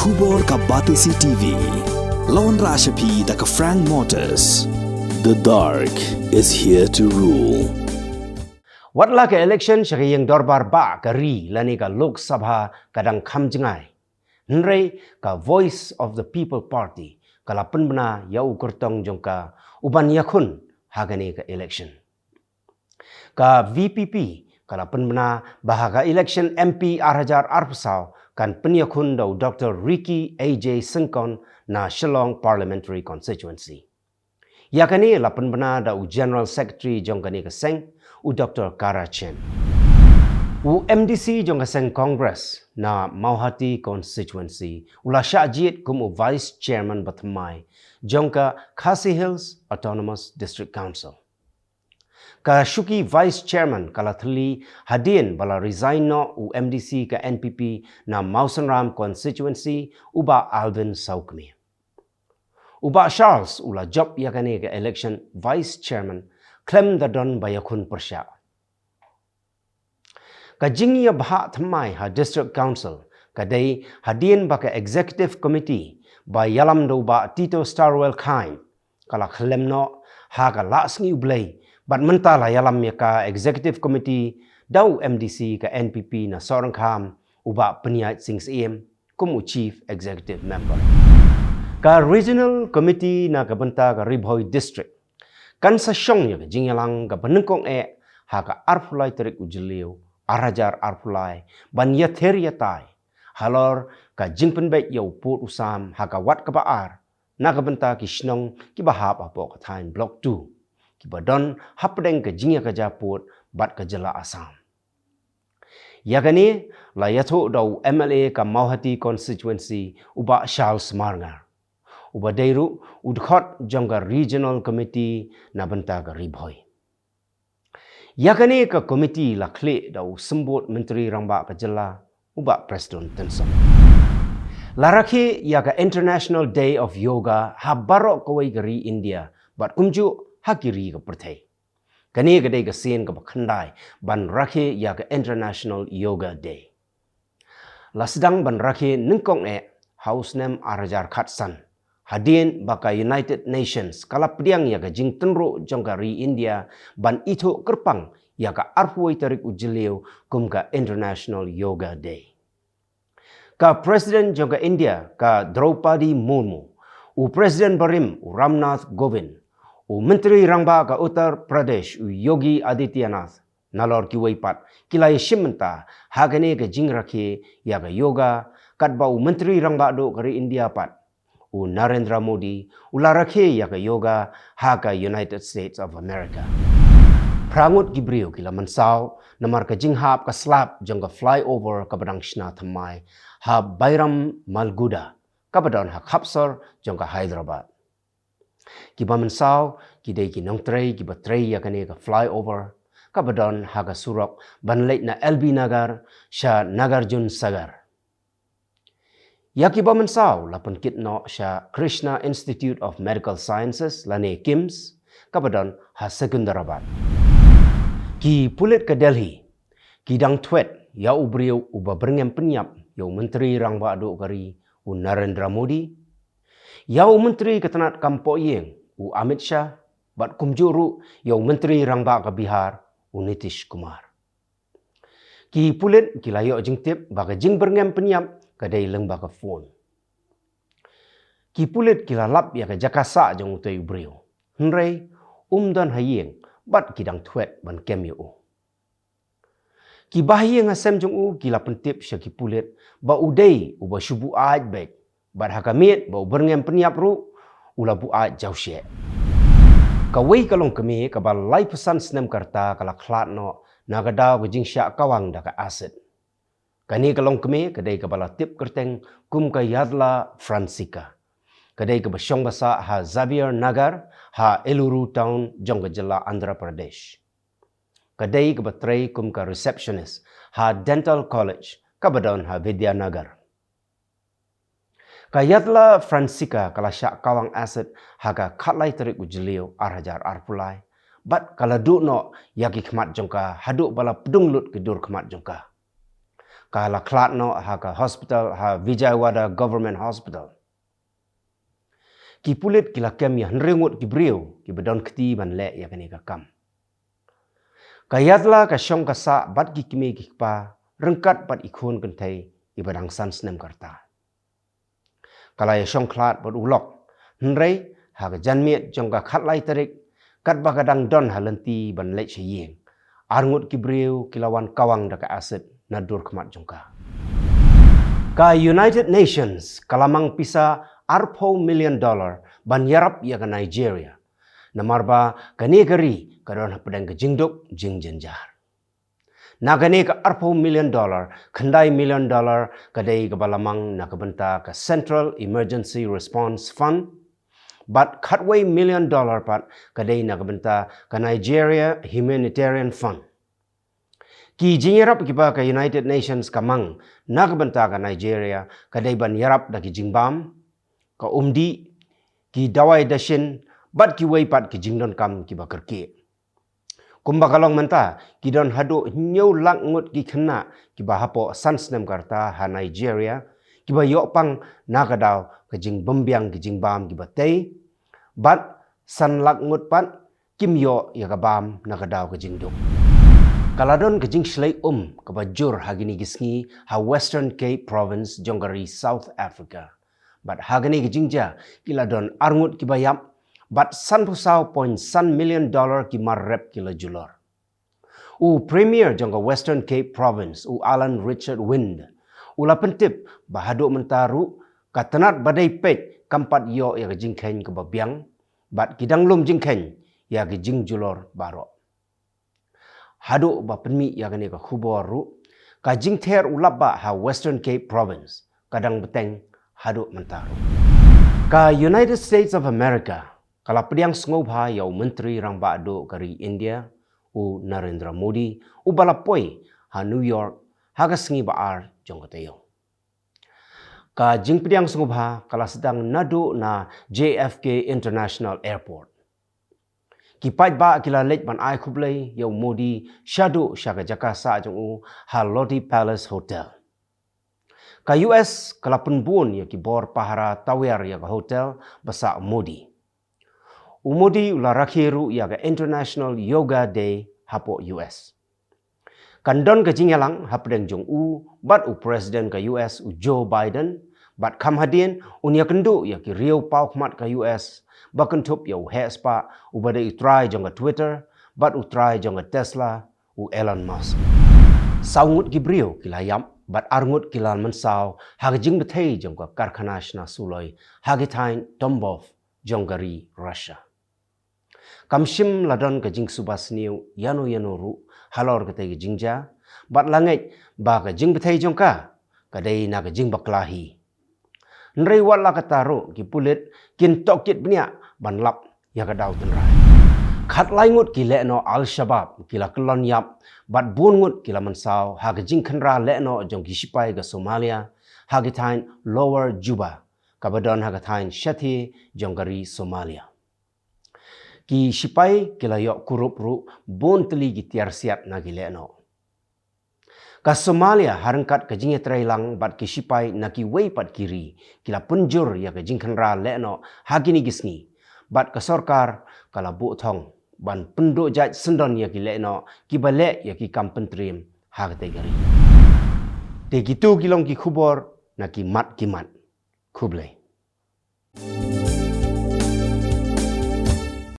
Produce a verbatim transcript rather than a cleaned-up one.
Khubor ka Batesi T V. Lawan Rashapi da ka Frank Motors. The dark is here to rule. Wat la ka election sha ka ïing dorbar ba ka ri lane ka Lok Sabha ka dang kham jngai. Hynrei ka Voice of the People Party ka la pynbna ïa u kyrtong jong ka u ban ïakhun ha kane ka election. Ka V P P ka la pynbna ba ha ka election M P ar hajar arphew saw kan pynïakhun da u Doctor Ricky A J Syngkon na Shillong Parliamentary Constituency. Ïa kane la pynbna da u General Secretary jong kane ka seng, u Doctor Kara Chen. U M D C jong ka seng Congress na Mawhati Constituency u la shah jied kum u Vice Chairman ba thymmai jong ka Khasi Hills Autonomous District Council. Ka shuki Vice Chairman ka la thylli hadien ba la resign noh u M D C ka N P P na Mawsynram Constituency, u Bah Alvin Sawkmie. U Bah Charles u la jop ïa kane ka election Vice Chairman khlem da don ba ïakhun pyrshah. Ka jingïabhah thymmai ha District Council ka dei hadien ba ka Executive Committee ba ïalam da u Bah Tito Starwell Chyne ka la khyllem noh ha ka Laisngi U Blei, bad mynta la ïalam ïa ka Executive Committee da u M D C ka N P P na Sohryngkham, u Bah Pynïaid Sing Syiem, kum u Chief Executive Member. Ka Regional Committee na ka bynta ka Ri Bhoi District kan sa shong ïa ka jingïalang kaba nyngkong eh ha ka arphew lai tarik u Jylliew ar hajar arphew lai ban ïathir ïatai halor ka jingpynbeit ïa u pud u sam ha ka wat kaba ar na ka bynta ki shnong kiba hap hapoh ka thaiñ Block two, kiba don hapdeng ka jingïakajia pud bad ka jylla Assam. Ïa kane la ïathuh da u M L A ka Mawhati Constituency, u Bah Charles Marngar, uba dei ruh u dkhot jong ka Regional Committee na bynta ka Ri Bhoi. Ïa kane ka committee la khlieh da u Symbud Myntri Rangbah ka jylla, u Bah Prestone Tynsong. La rakhe ïa ka International Day of Yoga ha baroh kawei ka ri India bad kumjuh ha ki ri ka pyrthei. Kane ka dei ka sien kaba khyndai ban rakhe ïa ka International Yoga Day. La sdang ban rakhe nyngkong eh ha u snem ar hajar khatsan, hadien ba ka United Nations ka la pdiang ïa ka jingtynruh jong ka ri India ban ithuh kyrpang ïa ka arphew wei tarik u Jylliew kum ka International Yoga Day. Ka President jong ka India, ka Draupadi Murmu, u President barim, u Ramnath Kovind, u Myntri Rangbah ka Uttar Pradesh, u Yogi Adityanath, nalor kiwei pat ki la ïashim bynta ha kane ka jingrakhe ïa ka yoga, katba u Myntri Rangbah duh ka ri India pat, u Narendra Modi, u la rakhe ïa ka yoga ha ka United States of America. Phra ngut ki briew ki la mynsaw namar ka jinghap ka slap jong ka flyover kaba dang shna thymmai ha Bairam Malguda, kaba don ha khapsor jong ka Hyderabad. Kiba mynsaw ki dei ki nongtrei kiba trei ïa kane ka flyover kaba don ha ka surok ban leit na L B Nagar sha Nagarjun Sagar. Ïa kiba mynsaw la pynkit noh sha Krishna Institute of Medical Sciences lane KIMS, kaba don ha Secunderabad. Ki pulit ka Delhi ki dang thwet ïa u briew uba byrngem pynïap ïa u Myntri Rangbah duh ka ri, u Narendra Modi, ïa u Myntri ka tnad kam pohïing, u Amit Shah, bad kumjuh ruh ïa u Myntri Rangbah ka Bihar, u Nitish Kumar. Ki pulit ki la ïoh jingtip ba ka jingbyrngem pynïap ka dei lyngba ka phone. Ki pulit ki la lap ïa ka jaka sah jong utei u briew, hynrei um don ha ïing bad ki dang thwet ban kem ïa u. Ki bahaïing hasem jong u ki la pyntip sha ki pulit ba u dei uba shu buaid beit, bad ha ka miet ba u byrngem pynïap ruh u la buaid jausheh. Kawei ka longkmie kaba laiphew san snem ka rta ka la khlad noh na ka daw ka jingshah kawang da ka acid. Kane ka longkmie ka dei kaba la tip kyrteng kum ka Yadla Fransika. Ka dei kaba shong ba sah ha Xavier Nagar ha Eluru Town jong ka jylla Andhra Pradesh. Ka dei kaba trei kum ka receptionist ha Dental College kaba don ha Vidyanagar. Ka Yadla Fransika ka la shah kawang acid ha ka khatlai tarik u Jylliew ar hajar arphew lai, bad ka la duh noh ïa ki khmat jong ka haduh ba la pdung lut ki dur khmat jong ka. Ka la khlad noh ha ka hospital, ha Vijayawada Government Hospital. Ki pulit ki la kem ïa hynriew ngut ki briew kiba don kti ban leh ïa kane ka kam. Ka ïatla ka shong ka sah bad ki kmie ki kpa ryngkat bad i khun kynthei iba dang san snem ka rta. Ka la ïa shong khlad bad u lok, hynrei ha ka janmiet jong ka khatlai tarik, katba ka dang don ha lynti ban leit sha ïing, arngut ki briew ki la wan kawang da ka acid na dur khmat jong ka. Ka United Nations ka la mang pisa arphew million dollar ban ïarap ïa ka Nigeria. Namar ba kane ka ri ka don hapdeng ka jingduk jingjynjar. Na kane ka arphew million dollar, khyndai million dollar ka dei kaba la mang na ka bynta ka Central Emergency Response Fund, bad khatwei million dollar pat ka dei na ka bynta ka Nigeria Humanitarian Fund. Ki jingïarap kiba ka United Nations ka mang na ka bynta ka Nigeria ka dei ban ïarap da ki jingbam, ka umdih, ki dawai dashin, bad kiwei pat ki jingdonkam kiba kyrkieh. Kumba ka long mynta, ki don haduh hynñiew lak ngut ki khynnah kiba hapoh san snem ka rta ha Nigeria, kiba ïoh pang na ka daw ka jingbymbiang ki jingbam kiba tei, bad san lak ngut pat kim ïoh ïa ka bam na ka daw ka jingduk. Ka la don ka jingshlei um kaba jur ha kine ki sngi ha Western Cape Province jong ka ri South Africa. Bad ha kane ka jingjia ki la don arngut kiba ïap, bad sanphew saw point san million dollar ki mar rep ki la julor. U Premier jong ka Western Cape Province, u Alan Richard Wynde, u la pyntip ba haduh mynta ruh ka tnat ba dei peit kam pat ïoh ïa ka jingkheiñ kaba biang, bad ki dang lum jingkheiñ ïa ka jingjulor baroh. Haduh ba pynmih ïa kane ka khubor ruh, ka jingther u lapbah ha Western Cape Province ka dang bteng haduh mynta ruh. Ka United States of America ka la pdiang sngewbha ïa u Myntri Rangbah Duh ka ri India, u Narendra Modi, uba la poi ha New York ha ka sngi ba ar jong ka taïew. Ka jingpdiang sngewbha ka la sdang naduh na J F K International Airport. Ki paidbah ki la leit ban ai khublei ïa u Modi shaduh sha ka jaka sah jong u ha Loti Palace Hotel. Ka U S ka la pynbun ïa ki bor pahara tawiar ïa ka hotel ba sah u Modi. U Modi u la rakhe ruh ïa ka International Yoga Day hapoh U S. Kan don ka jingïalang hapdeng jong u bad u President ka U S u Joe Biden, bad kham hadien un ïakynduh ïa ki riew paw khmat ka U S, ba kynthup ïa u heh spah uba dei u trai jong ka Twitter bad u trai jong ka Tesla, u Elon Musk. Saw ngut ki briew ki la ïap bad arngut ki la mynsaw ha ka jingbthei jong ka karkhana shna suloi ha ki thaiñ Tambov jong ka ri Russia. Kam shym la don ka jingsuba sniew ïano ïano ruh halor katei ka jingjia, bad la ngeit ba ka jingbthei jong ka ka dei na ka jingbakla hi. Hynrei wat la katta ruh ki pulit kin tohkit bniah ban lap ïa ka daw tynrai. Khatlai ngut ki lehnoh Al-Shabaab ki la kyllon ïap, bad bun ngut ki la mynsaw ha ka jingkhynra lehnoh jong ki shipai ka Somalia ha ki thaiñ Lower Juba, kaba don ha ka thaiñ shathie jong ka ri Somalia. Ki shipai ki la ïoh kurup ruh bun tylli ki tiar siat na ki lehnoh. Ka Somalia ha ryngkat ka jingïatreilang bad ki shipai na kiwei pat ki ri ki la pynjur ïa ka jingkhynra lehnoh ha kine ki sngi, bad ka sorkar ka la buh thong ban pynduh jait syndon ïa ki lehnoh kiba leh ïa ki kam pyntriem ha katei ka ri. Te kito ki long ki khubor na ki mat ki mat. Khublei.